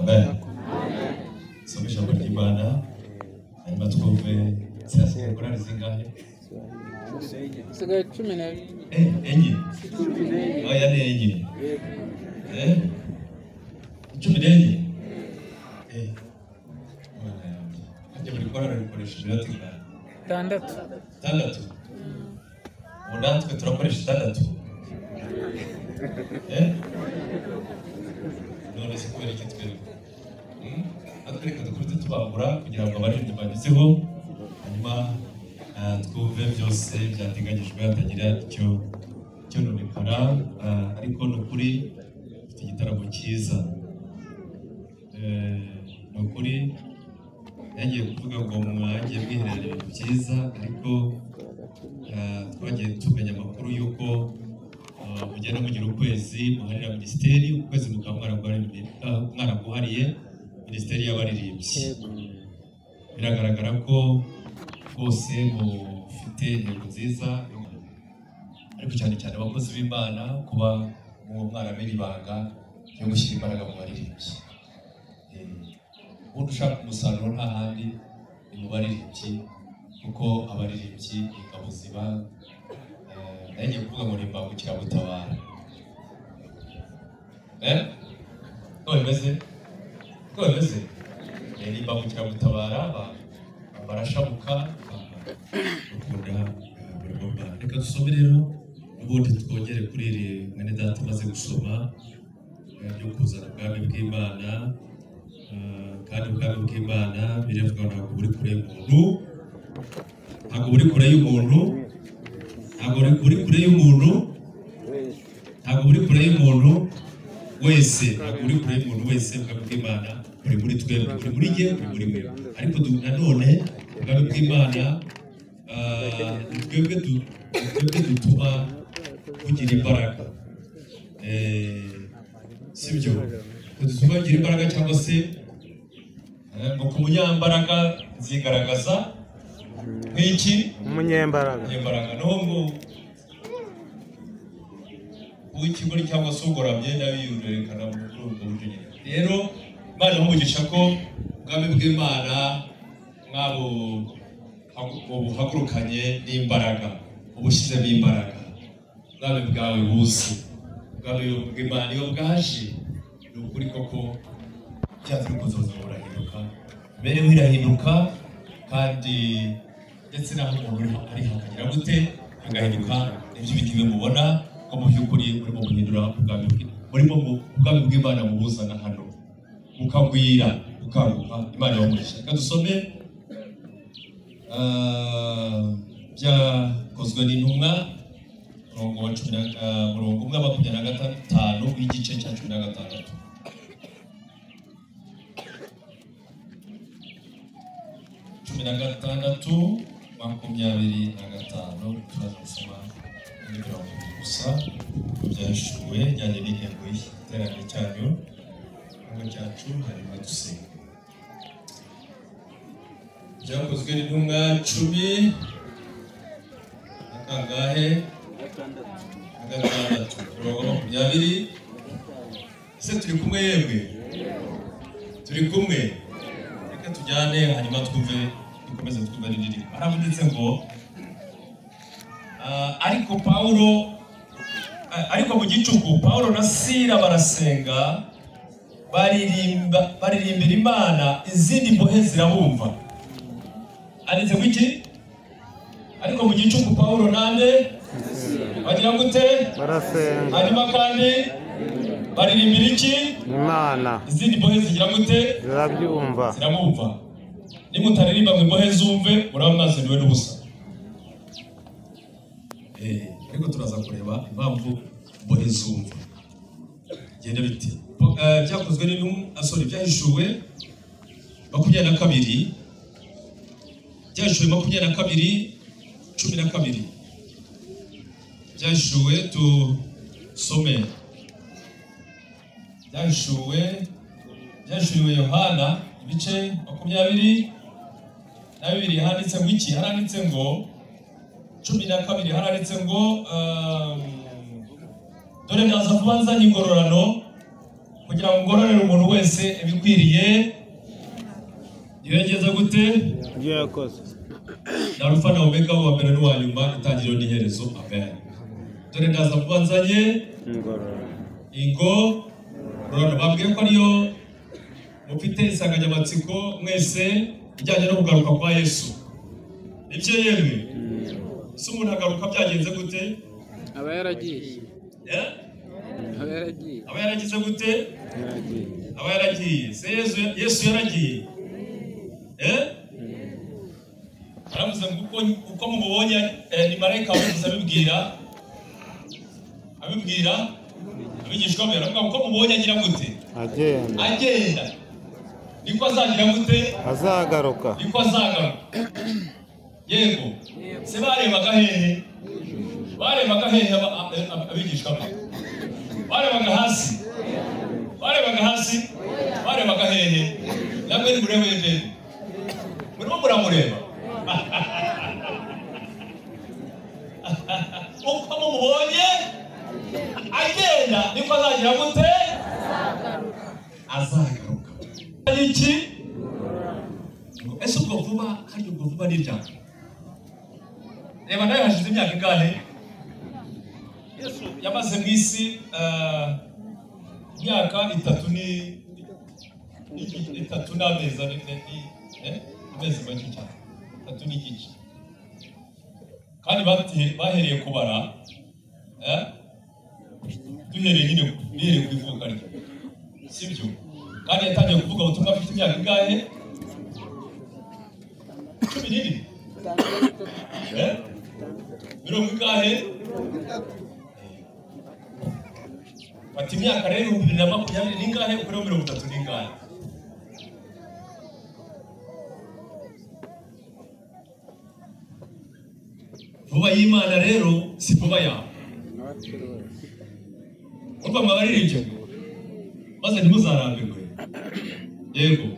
Amen. Soma ijambo ry'Imana hanyuma twumve korali zingahe? Sigaye 12. Enye. Oya ni enye. 14. Hajya buri korali rikoresha iminota ingahe? 6. 6. Ubu natwe turakoresha 6. None se kubera iki twebwe? Natwe reka dukubite tubangura kugira ngo abaririmbyi bagezeho, hanyuma twumve byose byateganyijwe hatagira icyo cyononekara. Ariko ni ukuri dufite igitaramo cyiza. Ni ukuri yagiye kuvuga ngo mwagiye mwiherera ibintu byiza, ariko twagiye tumenya amakuru y'uko mugenda mugira ukwezi muharira minisiteri, ukwezi mukaba mwaraguhariye minisiteri y'abaririmbyi. Biragaragara ko bose mufite intego nziza, ariko cyane cyane abakozi b'Imana kuba mwaramenye ibanga ryo gushyira imbaraga mu baririmbyi. Ubundi ushaka umusaruro nta handi ni mu baririmbyi, kuko abaririmbyi ingabo ziba nagiye kuvuga ngo ni imbangukiragutabara. Ko bimeze? Ko bimeze? Ni imbangukiragutabara, barashabuka bakunda umurimo w'Imana. Reka dusome rero ubundi twongere kuri iri mwene data amaze gusoma ryo kuzana ubwami bw'Imana. Kandi ubwami bw'Imana biravuga ntabwo buri kure y'umuntu, ntabwo buri kure y'umuntu, ntabwo buri kure y'umuntu, ntabwo buri kure y'umuntu wese, ntabwo buri kure y'umuntu wese. Ubwami bw'Imana buri muri twebwe, buri muri jye, buri muri mwe. Ariko nanone ubwami bw'Imana twebwe dutuma bugira imbaraga. Sibyo? Dutuma bugira imbaraga, cyangwa se ngo ku munyambaraga zigaragaza nk'iki? Umunyembaraga. Umunyembaraga. Naho ngo uw'ikigori cyangwa se ugoramye nawe yurerekana muri ubwo buryo nyine. Rero Imana imugisha ko ubwami bw'Imana buhagurukanye n'imbaraga, ubushyizemo imbaraga. Ubwami bwawe buze. Ubwami bw'Imana iyo bwaje ni ukuri koko byanze bikunze ubuzima burahinduka, imibereho irahinduka, kandi ndetse n'aho umuntu ari hakagira gute hagahinduka. Nibyo ibingibi mubona ko mu by'ukuri murimo guhindura ubwami bw'Imana mubuzana hano, bukagwira, bukanguka. Imana ibamugisha. Reka dusome byakozwe n'intumwa murongo wa 1 25 w'igice cya 16. 16 25 turaza gusoma imirongo ibiri gusa byahishuwe ijyanye n'intego y'iterambere cyanyu cyangwa cyacu, hanyuma dusenga. Byakozwe n'intumwa 10 na kangahe? Na 6 mirongo 20. Ese turi kumwe yemwe? Turi kumwe? Reka tujyane hanyuma twumve, dukomeze twumve n'indirimbo. Haravunitse ngo ariko Paulo, ariko mu gicuku Paulo na Sila barasenga, baririmbira Imana, izindi mbohe zirabumva. Anditse ngo iki? Ariko mu gicuku Paulo nande bagira gute? Barasenga. Hanyuma kandi baririmbira iki? Imana. Izindi mbohe zigira gute? Zirabyumva. Zirabumva. Nimutaririmba ngo imbohe zumve, muraba mwazaniwe n'ubusa. Ariko turaza kureba impamvu imbohe zumva. Genda biti. Byakozwe n'intumwa, sorry, byahishuwe 22, byahishuwe 22 12. Byahishuwe tusome. Byahishuwe Yohana ibice 22 handitse ngo iki? Haranditse ngo 12, haranditse ngo dore ndaza vuba nzanye ingororano Kugira ngo ngororere umuntu wese ibikwiriye yegeza gute Ibyo yakoze. Na Alufa na Omega, uwa mbere n'uwa nyuma, itangiriro n'iherezo. Amen. Dore ndaza kuba nzanye Ingororano. Ingororano. Babwiye ko ariyo mufite insanganyamatsiko mwese ijyanye no kugaruka kwa Yesu. Nibyo yemwe? Si umuntu agaruka byagenze gute? Aba yaragiye. Eh? Aba yaragiye. Aba yaragize gute? Yaragiye. Aba yaragiye. Se Yesu yaragiye. Eh? Aravuze ngo uko mumubonye, ni marayika wabivuze abibwira abigishwa be, aravuga ngo uko mubonye agira gute? Agenda. Agenda. Niko azagira gute? Azagaruka. Niko azagaruka. Yego. Se barebaga hehe? Barebaga hehe abigishwa be? Barebaga hasi. Barebaga hasi. Barebaga hehe? Namwe nimurebe hehe? Murimo muramureba. Uko mumubonye agenda niko azagira gute? Azagaruka. Iki? Ese ubwo vuba, hari ubwo vuba ni ryari? Reba nawe hashize imyaka ingahe? Yesu yamaze mu isi imyaka 3 n'amezi amezi make cyane, 3 n'igice. Kandi bahereye kubara, duhereye nyine duhereye ku ivuka rye, sibyo? Kandi yatangiye kuvuga ubutumwa afite imyaka ingahe? 12. mirongo ingahe? Fata imyaka rero 2020 n'ingahe ukureho 30 n'ingahe? Vuba y'Imana rero si vuba yawe. Urumva mwabaririmbye maze ntimuzarambirwe. Yego.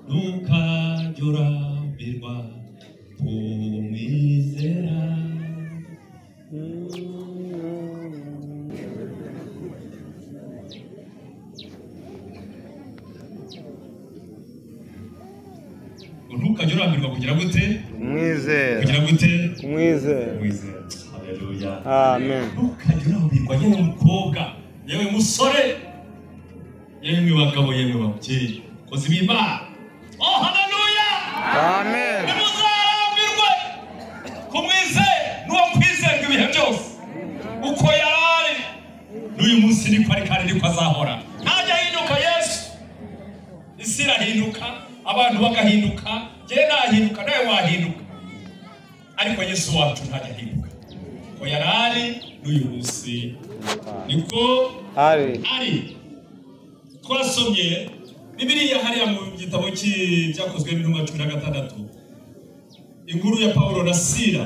Ntukajye urambirwa kumwizera. Ntukajye urambirwa kugira gute? Kumwizera. Kugira gute? Kumwizera. Kumwizera. Haleluya. Amen. Ntukajye urambirwa yewe mukobwa, yewe musore, yemwe bagabo, yemwe babyeyi, kozi b'Imana. Oh, haleluya. Amen. Ntimuzarambirwe kumwizera n'uwo kwizerwa ibihe byose. Uko yarari n'uyu munsi niko ari kandi niko azahora. Ntajya ahinduka Yesu. Isi irahinduka, abantu bagahinduka, njye nahinduka, nawe wahinduka. Ariko Yesu wacu ntajya ahinduka. Uko yarari n'uyu munsi niko Ari. ari. Twasomye Bibiliya hariya mu gitabo cy'Ibyakozwe n'Intumwa 16, inkuru ya Pawulo na Sila.